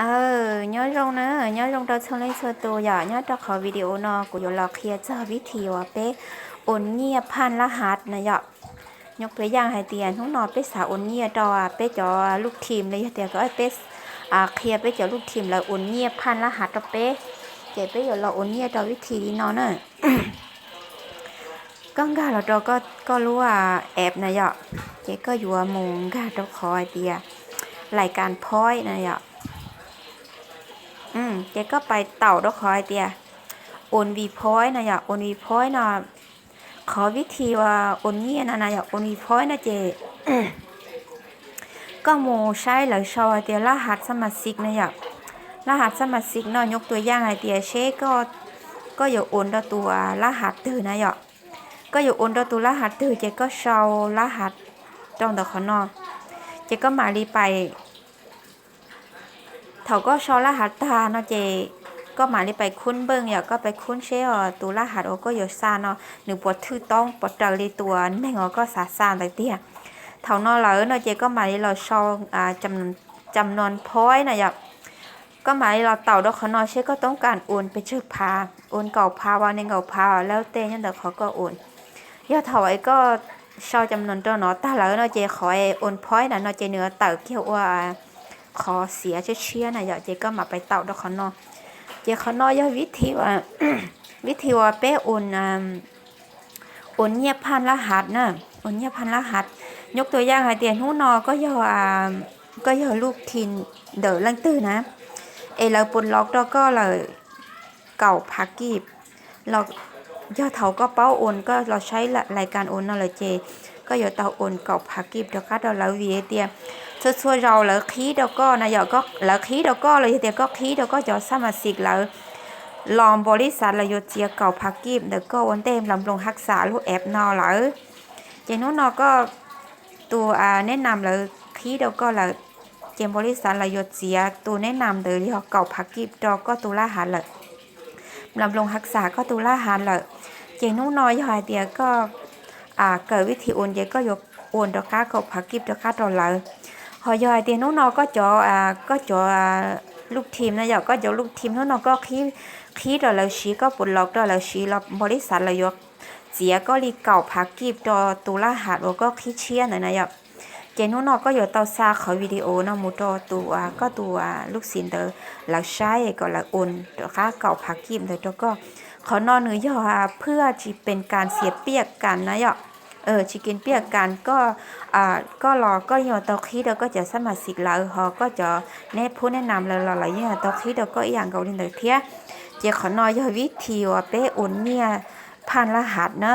ເອີ ຍອດລົງເນີ ຍອດລົງເຈົ້າຊົງເລີຍຊົວໂຕຢາ ຍອດເຈົ້າຂໍວິດີໂອນໍ ກູຢາກລອງເຄຍເຈົ້າວິທີວ່າເປໂອນງຽບຜ່ານລະຫັດນະຢາ. ຍົກຕົວຢ່າງໃຫ້ຕຽ ໜູນໍ ເປສາໂອນງຽບຕໍ່ເປເຈົ້າລູກທີມເລີຍ ຕຽກໍເປັສ ອາ ເຄຍເປເຈົ້າລູກທີມ ແລ້ວໂອນງຽບຜ່ານລະຫັດຕໍ່ເປ ເຈເປຢາກລອງໂອນງຽບຕໍ່ວິທີນີ້ນໍເນີ. ກໍກາລະໂຕກໍ ກໍຮູ້ວ່າແອັບນະຢາ ເຈກໍຢູ່ວ່າໂມງກາໂຕຂໍໃຫ້ຕຽ ລາຍການພອຍນະຢາ ອືມ ເຈກໍໄປເຕົາໂຕຂໍໃຫ້ຕຽ ໂອນວີພອຍນະຢາ ໂອນວີພອຍເນາະ ຂໍວິທີວ່າໂອນງຽບນະນະຢາ ໂອນວີພອຍນະເຈ ກໍໂມໃຊ້ລາວຊອຍຕຽລະຫັດສະມາຊິກນະຢາ ລະຫັດສະມາຊິກເນາະ ຍົກຕົວຢ່າງໃຫ້ຕຽເຊ ກໍ ກໍຢາກໂອນຕໍ່ຕົວລະຫັດຕື່ນະຢາ ກໍຢາກໂອນຕໍ່ຕົວລະຫັດຕື່ ເຈກໍຊອກລະຫັດຕ້ອງຕະຂໍນໍ ເຈກໍໝາຍລີໄປ ເຖົາກໍຊອກລະຫັດຕາເນາະ ເຈກໍໝາຍລີໄປຄົ້ນເບິ່ງຢາ ກໍໄປຄົ້ນເຊ ໂຕລະຫັດໂອກໍຢາກຊາເນາະ ໜຶ່ງປວດຖືຕ້ອງປວດເຕີລີຕົວແໜ່ງໂອກໍສາສານຕາເຕຍ ເຖົານໍລາວເນາະ ເຈກໍໝາຍລາວຊອກ ອາ ຈຳ ຈຳນວນພອຍນະຢາ ກໍໝາຍລາວເຕົາດອກຂະໜອຍເຊ ກໍຕ້ອງການໂອນໄປເຈີພາ ໂອນເກົ້າພາວ່າໜຶ່ງເກົ້າພາ ແລ້ວແຕ່ຍາມໃດເຂົາກໍໂອນ ຢາເຖົາໄອກໍຊອກຈຳນວນຕົວເນາະ ຕາລາວເນາະ ເຈຂໍໃຫ້ໂອນພອຍນະເນາະ ເຈເໜືອເຕົາກ່ຽວວ່າ ຂໍເສຍເຊຍນະຢາ ເຈກໍມາໄປເຕົາດອກຂະໜອຍ ເຈຂະໜອຍຢາວິທີວ່າ ວິທີວ່າເປໂອນ ອາ ໂອນງຽບຜ່ານລະຫັດນະ ໂອນງຽບຜ່ານລະຫັດ ຍົກຕົວຢ່າງໃຫ້ຕຽ ໜູນໍ ກໍຢາ ອາ ກໍຢາລູກທີມເດີລັງຕື່ນະ ເອ ລາວປົດລັອກດອກກໍລາວເກົ້າພັນກີບ ລາວຢາເຖົາກໍເປົ້າໂອນ ກໍລາວໃຊ້ລາຍການໂອນເນາະ ລາວເຈ ກໍຢາເຕົາໂອນເກົ້າພັນກີບດອກກະດອລລາວວີເອເຕຍ ຊົ່ວໆ ລາວ ລາວຄີດອກກໍນະຢາ ກໍລາວຄີດອກກໍ ລາວເຕຍກໍຄີດອກກໍຈອສະມາຊິກລາວ ລອງບໍລິສັດລາວຢາເຈຍເກົ້າພັນກີບ ແລ້ວກໍໂອນເຕັມບຳລຸງຮັກສາລູກແອັບເນາະລາວ ເຈໜູນໍ ກໍ ໂຕ ອາ ແນະນຳລາວຄີດອກກໍລາວ ເຈມບໍລິສັດລາວຢາເຈຍ ໂຕແນະນຳເດີ ເກົ້າພັນກີບດອກກໍໂຕລະຫັດລາວ ບຳລຸງຮັກສາກໍໂຕລະຫັດລາວ ເຈໜູນໍ ຢາໃຫ້ຕຽກໍ ອາ ເກີດວິທີໂອນ ເຈກໍຢາໂອນດອກກະເກົ້າພັນກີບດອກກະດອລລາວ ເຮົາຢາໃຫ້ຕຽ ໜູນໍ ກໍຈອ ອາ ກໍຈອ ອາ ລູກທີມນະຢາ ກໍຈອລູກທີມ ໜູນໍ ກໍຄີ ຄີດອກລາວຊີ ກໍປົດລັອກດອກລາວຊີ ລາວ ບໍລິສັດລາວຢາ ເຈຍກໍລີເກົ້າພັນກີບຕໍ່ໂຕລະຫັດ ໂອກໍຄີເຊຍນະນະຢາ ເຈໜູນໍ ກໍຢາເຕົາຊາຂໍວິດີໂອເນາະ ໝູ່ຕໍ່ໂຕ ອາ ກໍໂຕ ອາ ລູກສິນເດີ ລາວໃຊ້ກໍລາວໂອນດອກກະເກົ້າພັນກີບເດີ ໂຕກໍ ຂະໜອຍໜຶ່ງຢາ ເພື່ອຊິເປັນການເສຍປຽບກັນນະຢາ ເອີ ຊິກິນປຽບກັນ ກໍ ອາ ກໍລອ ກໍຢາເຕົາຄີດອກກໍຈອສະມາຊິກລາວ ເຮົາກໍຈອແນະຜູ້ແນະນຳລາວ ລາວຢາເຕົາຄີດອກກໍອີ່ຫຍັງກໍລິນເດີເທຍ ເຈຂະໜອຍຢາວິທີວ່າເປໂອນງຽບຜ່ານລະຫັດນະ